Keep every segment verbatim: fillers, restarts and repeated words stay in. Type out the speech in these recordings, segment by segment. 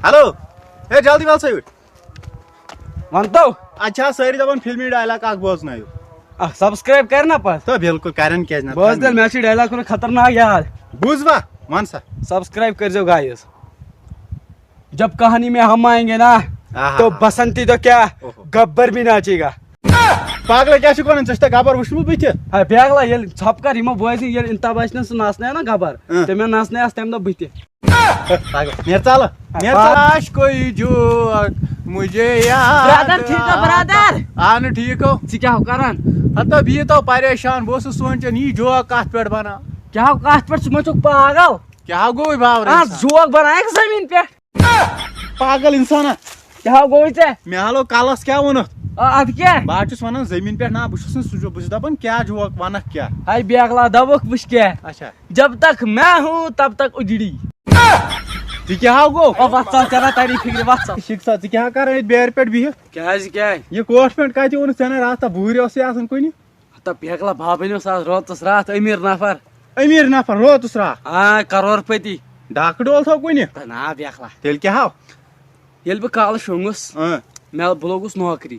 Hello, ہے جلدی وَل سا یوٗرۍ۔ وَن تو۔ اَتہِ چھا سٲری دَپان فِلمی ڈایلاگ اَکھ بوزنٲیِو۔ اَکھ سبسکرایب کَر نا پَتہٕ۔ تہٕ بِلکُل کَرن کیٛازِ نہٕ؟ بہٕ حظ تیٚلہِ مےٚ حظ چھِ ڈایلاگ کُنہِ خطرناک یاد۔ بوٗزوا؟ وَن سا۔ سبسکرایب کٔرۍزیو گایِز۔ جب کہانی میں ہم آئیں گے نا، آہا۔ تو بسنتی تو کیا، اوہو۔ گبر بھی ناچے گا۔ پاگلہ کیٛاہ چھُکھ وَنان؟ ژےٚ چھُ گبر وُچھمُت بٕتھِ؟ ہے بیگلا، ییٚلہِ ژھۄپہٕ کَر یِمو بٲژ ییٚلہِ انتہا بچنَس سُہ نَژنایہِ نا گبر، اۭں۔ تٔمۍ نَژنایَس تَمہِ دۄہ بٕتھِ۔ پاگل۔ نیر ژالہٕ۔ نیر ژالہٕ۔ کاش کوئی جوک مجھے یاد برادر، ٹھیک ہو برادر؟ آ نہٕ ٹھیک ہو۔ ژٕ کیٛاہ ہو کران؟ ہتو بہٕ یہِ تو پریشان، بہٕ اوسُس سونچان یہِ جوک کتھ پٮ۪ٹھ بناو۔ کیٛاہ ہو کتھ پٮ۪ٹھ؟ ژٕ ما چھُکھ پاگل؟ کیٛاہ ہو گوٚوُے باورٕ آ، انسان؟ جوک بناوکھ زٔمیٖن پٮ۪ٹھ۔ پاگل انسانا۔ کیٛاہ ہو گوٚوُے ژےٚ؟ مےٚ ہالو کلس کیٛاہ ووٚنُتھ؟ آ، ادٕ کیٛاہ؟ بہٕ حظ چھُس ونان زٔمیٖن پٮ۪ٹھ نا، بہٕ چھُس نہٕ سُہ جو-، بہٕ چھُس دپان کیٛاہ جوک ونکھ کیٛاہ؟ ہاے بیگلا، دبُکھ وٕچھ کیٛاہ؟ اچھا۔ جب تک میں ہوں، تب تک اجڑی۔ تہِ کیٛاہ ہو گوٚو؟ او، وَتھ ژٕ، ژےٚ نا تَری فِکرِ، وَتھ ژٕ۔ شِک سا، ژٕ کیٛاہ کران ییٚتہِ بیرِ پٮ۪ٹھ بِہِتھ؟ کیٛازِ کیٛازِ؟ یہِ کوٹ پینٹ کَتہِ اوٚنُتھ ژےٚ؟ نہ راتھ بُہٕرۍ اوسُے آسان کُنہِ۔ ہتا بیکلا بابٕنۍ اوس آز رٲژَس راتھ أمیٖر نفر۔ أمیٖر نفر رٲژَس راتھ؟ آ، کرور پتی۔ ڈاکہٕ ڈول تھوٚو کُنہِ؟ تہٕ نا بیکلا۔ تیٚلہِ کیٛاہ ہاو؟ ییٚلہِ بہٕ کالہٕ شوٚنٛگُس، اۭں۔ مےٚ، بہٕ لوٚگُس نوکری۔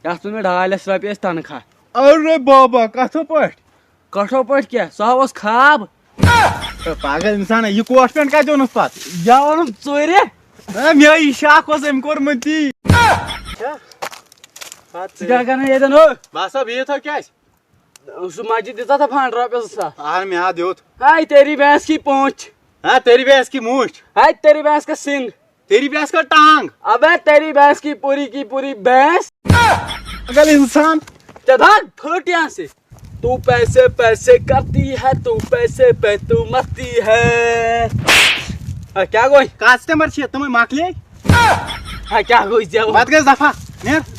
یَتھ منٛز مےٚ ڈاے لَچھ رۄپیہِ ٲسۍ تنخواہ۔ ارے بابا، کَتھٕ پٲٹھۍ؟ کٹھو پٲٹھۍ کیٛاہ؟ سُہ ہا اوس خاب۔ ہے پاگل انسان، یہِ کوٹ پینٹ کتہِ اوٚنُتھ پتہٕ؟ یا اوٚنُم ژوٗرِ۔ ہے مےٚ یہِ شاکھ اوس أمۍ کوٚرمُت تی۔ ژٕ کیٛاہ کران ییٚتٮ۪ن ہو؟ بس ہا بِہِتھ ہو کیٛازِ؟ سُہ مسجد دِژا ژےٚ فنڈ رۄپیس زٕ ساس؟ اہن مےٚ ہا دیُت۔ ہاے تیری بھینس کی پونچھ۔ ہاں تیری بھینس کی مونچھ۔ ہاے تیری بھینس کا سنگ۔ تیری بھینس کا ٹانگ۔ ابے تیری بھینس کی پوری کی پوری بھینس۔ پاگل انسان۔ ژےٚ دَگ پھٔٹ یَن سۭتۍ۔ تو پیسے پیسے کرتی ہے، تو پیسے پہ تو مرتی ہے۔ آ، کیٛاہ گوٚو؟ کسٹمر چھِ تِمے مۄکلے۔ آ، کیٛاہ گوٚو ژےٚ؟ پتہٕ گژھ دفع۔ نیر۔